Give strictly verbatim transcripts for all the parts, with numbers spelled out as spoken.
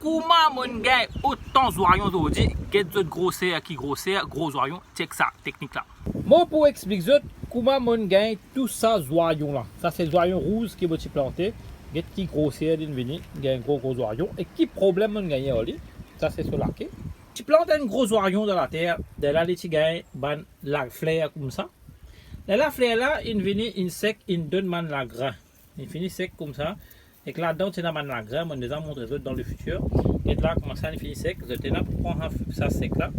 Kouma monn gagn otan zwayon zordi? Get zot groser ki groser, gro zwayon, chek sa teknik la. Mo pou explik zot kouma monn gagn tou sa zwayon la. Sa se zwayon rouz ki mo ti plante. Get ki groser linn vini, gagn gro gro zwayon. E ki problem monn gagne ar li? Sa se so lake. Ti plant enn gro zwayon dan later, lerla li ti gagn bann lafler koumsa. Lerla fler la inn vini, inn sek, inn donn bann lagrin. Li fini sek koumsa. Ek ladan ti ena bann lagrin, monn deza montre zot dan le fitir. Get la kouma sa li fini sek, zot ena pou pran sa, sa sek la.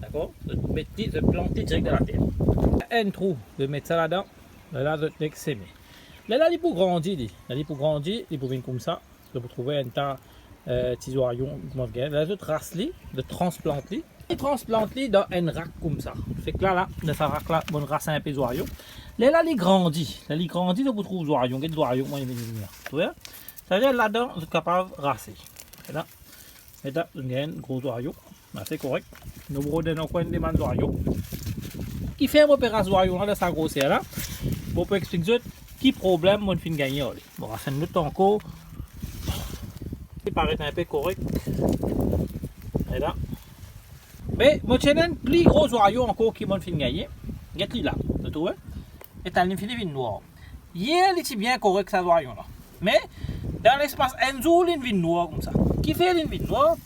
Dakor? Zot met li, zot plant li direk dan later. Enn trou, zot met sa ladan. Lerla zot nek seme. Lerla li pou grandi li. Lerla li pou grandi, li pou vinn koumsa. Zot pou trouve enn ta, eh, ti zwayon koumans gagn. Lerla zot ras li, zot transplant li. Li transplant li dan enn rak koumsa. Fek la, la, dan sa rak la, monn ras inpe zwayon. Lerla li grandi. Lerla li grandi, zot pou trouv zwayon. Get zwayon, kouma li vinn la. Trouve? Savedir ladan, zot kapav rase. Lerla, lerla, zot gagn gro zwayon. Ase korek. Nou pou donn ankor enn demann zwayon. Kifer mo pe ras zwayon la dan sa groser la? Mo pou explik zot ki problem monn finn gagne ar li. Mo ras enn lot ankor. Li paret inpe korek. Lerla. Me mo ti ena enn pli gro zwayon ankor ki monn finn gagne. Get li la, zot trouve? Lerla li fini vinn nwar. Yer li ti bien korek sa zwayon la. Me dan lespas enn zour linn vinn nwar koumsa. Kifer linn vinn nwar?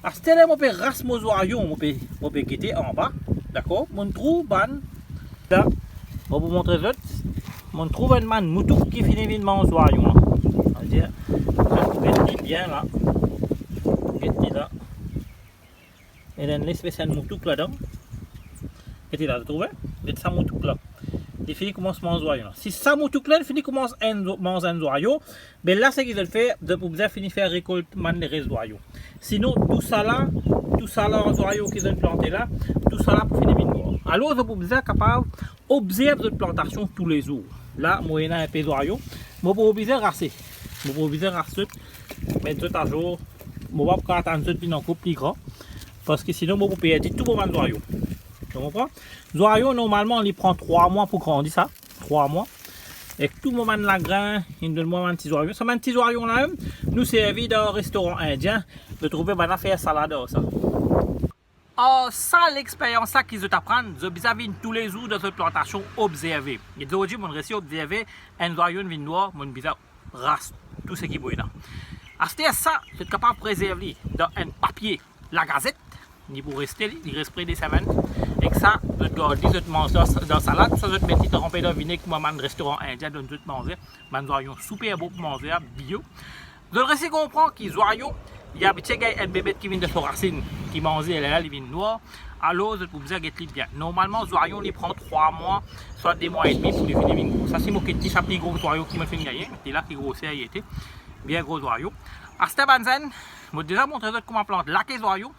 Aster la mo pe ras mo zwayon, mo pe, mo pe gete anba. Dakor? Monn trouv bann, la, mo pou montre zot. Monn trouv enn bann moutouk ki fini vinn manz zwayon la. Savedir, get li bien la. Get li la. Ena enn lespes enn moutouk ladan. Get li la, zot trouve? Get sa moutouk la. Li fini koumans manz zwayon la. Si sa moutouk la fini koumans enn zo-, manz enn zwayon, be la seki zot fer, zot pou bizin fini fer rekolt bann leres zwayon. Sinon, tou sa la, tou sa la zwayon ki zot plante la, tou sa la pou fini vinn nwar. Alor, zot pou bizin kapav obzerv zot plantasion toulezour. La, mo ena inpe zwayon. Mo pou oblize rase. Mo pou oblize ras zot, met zot azour. Mo pa pou kapav atann zot vinn ankor pli gran, parski sinon mo pou perdi tou mo bann zwayon. Zot konpran? Zwayon, normalman, li pran trwa mwa pou grandi sa. Trwa mwa. Ek tou mo bann lagrin, inn donn mwa bann ti zwayon. Sa bann ti zwayon la mem, nou servi dan restoran indien. Zot trouve bann la fer salad ar sa. Ar sa lexperyans la ki zot aprann, zot bizin vinn toulezour dan zot plantasion obzerve. E zordi, monn resi obzerve enn zwayon vinn nwar, monn bizin ras tou seki mo ena. Aster sa, zot kapav prezerv li dan enn papie lagazet, li pou reste li, li res pre de semenn. Ek sa, zot gard li, zot manz dan, dan salad, swa zot met li tranpe dan vineg kouma bann restoran indien donn zot manze, bann zwayon siper bon pou manze, bio. Zot resi konpran ki zwayon, li abitie gagn enn bebet ki vinn dan so rasinn, ki manze, lerla li vinn nwar, alor zot pou bizin get li bien. Normalman, zwayon, li pran trwa mwa, swa de mwa edmi pou li fini vinn gro. Sa, si mo get li, sa pli gro zwayon ki mo finn gagne, li la ki groser li ete, bien gro zwayon. Aster bann zenn, mo deza montre zot kouma plant lake zwayon,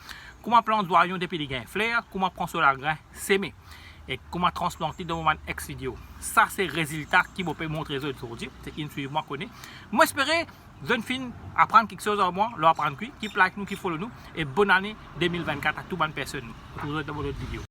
kouma plant zwayon depi li gagn fler, kouma pran so lagrin, seme, e kouma transplant li dan mo bann ex video. Sa se rezilta ki mo pe montre zot zordi, seki inn swiv mwa kone. Mo espere zot inn finn aprann kiksoz ar mwa, lor aprann kwi, keep like nou, keep follow nou, e bonn ane de mil vennkat a tou bann personn nou. Retrouv zot dan mo lot video.